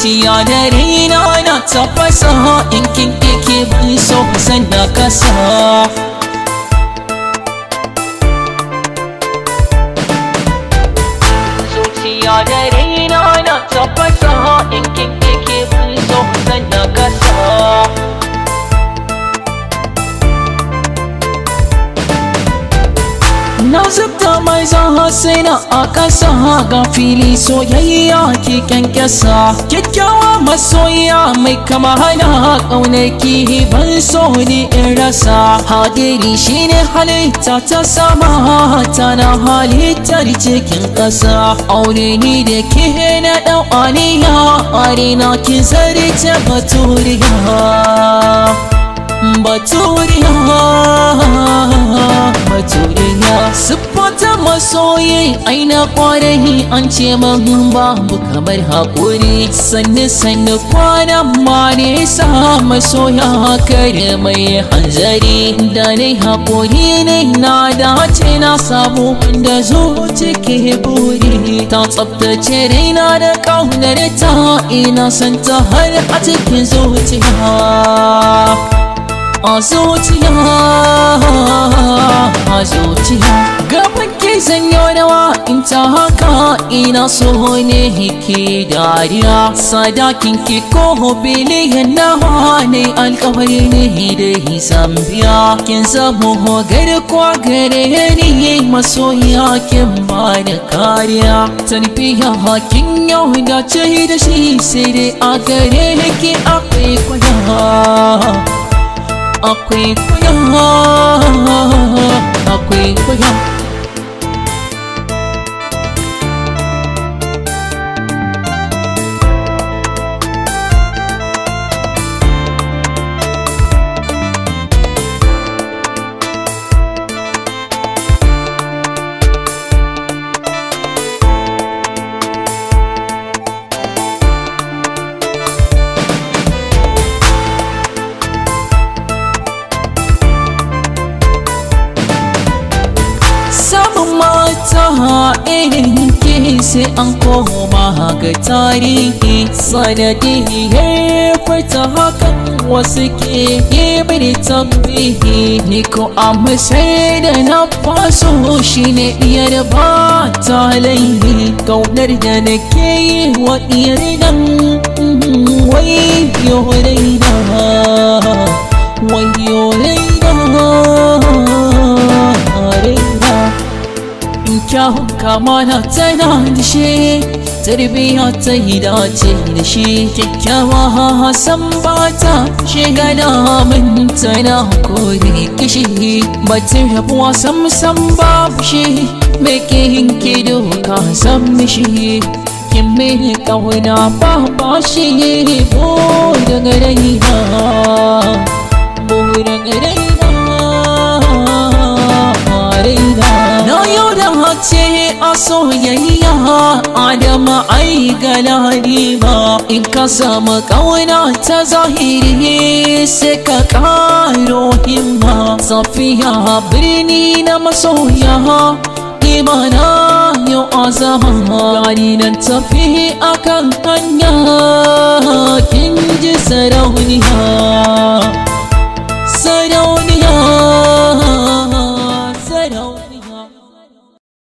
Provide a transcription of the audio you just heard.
Zuciya da raina na tafasa, in kin ke ban so zan na kasa. Zuciya da raina na tafasa, in kin ke ban so zan na kasa. Na zubta mai zaha a ƙasa, ga fili soyayya ki kyankyasa. Kyakkyawa masoyiya mai kama hana, ƙaunar ki ban so ni in rasa. Hadiri shine halitta ta sama, tana halittar cikin ƙasa. Aure ni da ke na ɗau aniya, arena kin zarce baturiya. Baturiya, baturiya. Siffata masoyi aina kwarai, an ce min babu kamar haƙuri. Sannu sannu kwana ma nesa, masoya kare mai hanzari. Da nai haƙuri ne na dace, na samu wanda zuci ke buri. Ta tsaftace raina da ƙaunar ta, ina son ta har a cikin zuciya. A zuciya, a zuciya. Gaban ki zanyo rawa in ta haka, ina so ne ki dariya. Sadakin ki ko biliyan nawa ne, alkawari ne da zambiya. Kin zamo garkuwa gare ni, masoyiya kin bani kariya. Tarbiya kin yau dace da shi, sai dai a gare ki akwai kwaya. Akwai kwaya, akwai kwaya. Mata irin ki sai an koma ga tarihi. Sanadiyar furta hakan wasu ke yi mini tambihi. Ni ko a masai da na faso shi ne diyar ba ta laihi. Kaunar da nake yi wa diyar nan, wayyo raina, wayyo raina, raina. Kyawun kamala tana da shi, tarbiya ta yi dace da shi. Kyakkyawa Hassan ba ta shiga damin tana kore kishi. Batun rabuwa sam sam babu shi, mai kin ki doka san mishi. Kin mini ƙauna ba bashi, burin raina, burin raina, raina. Na yau da ce a soyayya Adama ai galadima. In ka samu ƙauna ta zahiri sai ka ƙaro himma. Safiya birni na masoya, imana yau azama. Gani nan tafi akan hanya, kin ji sarauniya.